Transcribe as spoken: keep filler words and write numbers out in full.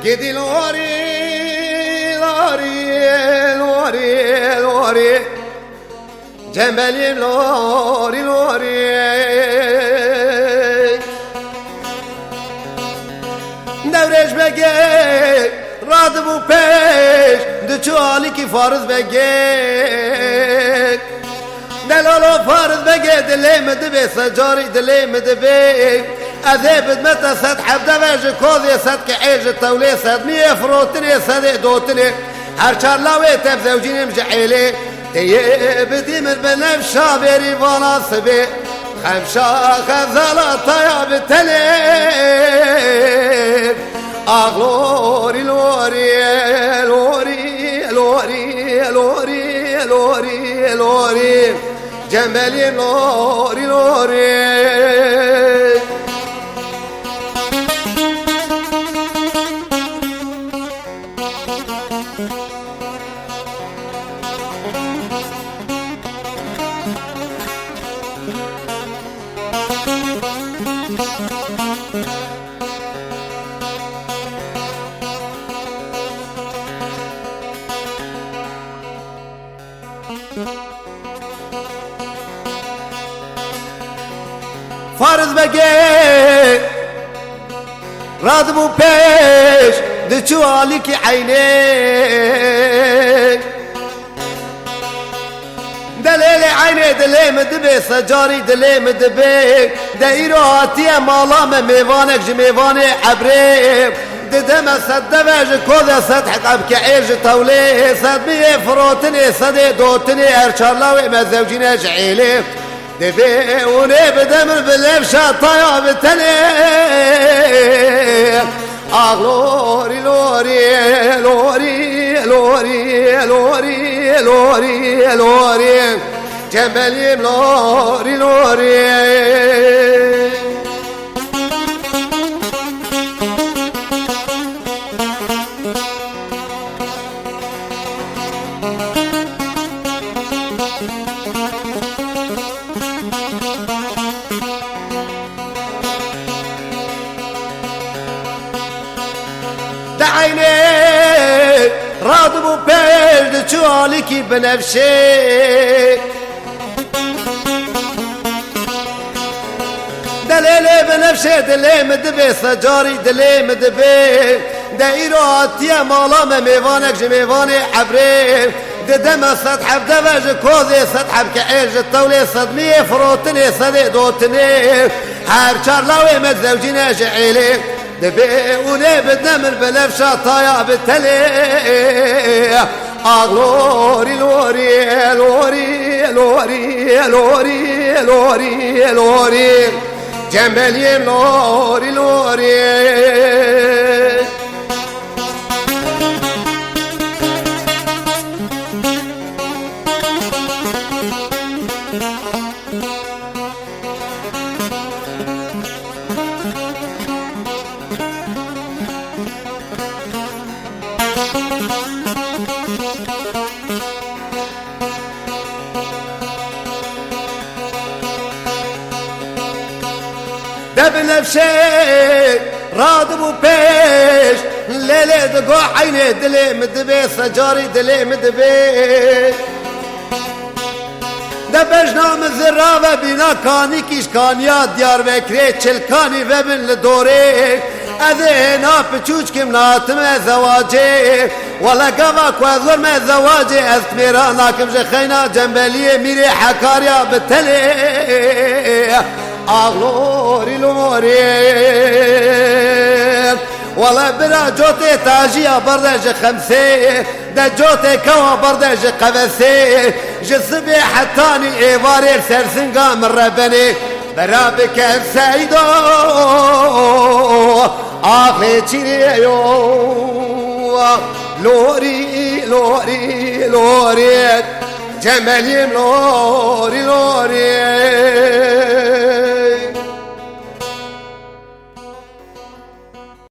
Gidî lorî, lorî, lorî, lorî. Cembelî lorî, lorî. Dewrêş Begê radibû pêş, diçû alîkî Fariz Begê. Delalo Fariz Begê dilê min dibê, secarî dilê min dibê. Ez ê bidme te sed hevde ve ji kozê, sed ki'ê ji tewlê, sed miyê firotinê, sedê dotinê. Her çar lawê te bi zewcînim ji êlê. Tê yê bidî min bi nefşa bêrîvana sibê. Xemşa xezala taya bi tenê. Ax lorî, lorî, lorî, lorî, lorî, lorî, lorî, lorî. Cembelî lorî, lorî. Fariz Begê radibû pêş, diçû alîkî eynê. Delêlê eynê dilê min dibê, secarî dilê min dibê. De îro hatiye mala me mêvanek ji mêvanê ebrê. Dide me sed deve ji koze, sed hiqebke ê ji tewlê, sed miyê firotinê, sedê dotinê, her çar lawê me zewcîne ji êlê. Divê hûnê bide min bi levşa taya bi tenê. Ax lorî, lorî, lorî, lorî, lorî, lorî, lorî. Cembelîm lorî, lorî. Di eynê radibû pêş, diçû alîkî binevşê. Delêlê binevşê dilê min dibê, secarî dilê min dibê. De îro hatiye mala me mêvanek ji mêvanê ebrê. Dide me sed hevde ve ji kozê, sed hebke ê ji tewlê, sed miyê firotinê, sedê dotinê. Her çar lawê me zewcîne ji êlê. Divê hûnê bide min bi levşa taya bi tenê. Ax lorî, lorî, lorî, lorî, lorî, lorî, lorî. Cembeliyê lorî, lorî. De binevşê radibû pêş, lêlê digo eynê dilê min dibê, secarî dilê min dibê. De bejna min zirra ve bîna kanîkî ji kaniya Diyarbekirê, çilkanî vebin li dorê. Ez ê hêna piçûçkim natime zewacê. Wele gava ku ez werme zewacê, ez mêra nakim ji xeyna Cembeliyê mîrê Hekarya bi tenê. Ax lorî, lorî. Wele bira cotê tajiya berde ji Xemsê. De cotê kewa berde ji Qevesê, ji sibê hetanî êvarê li ser singa min rebenê. Bera bike Seydo, axê çîrê yo. Lorî, lorî, lorî. Cemelîm lorî, lorî.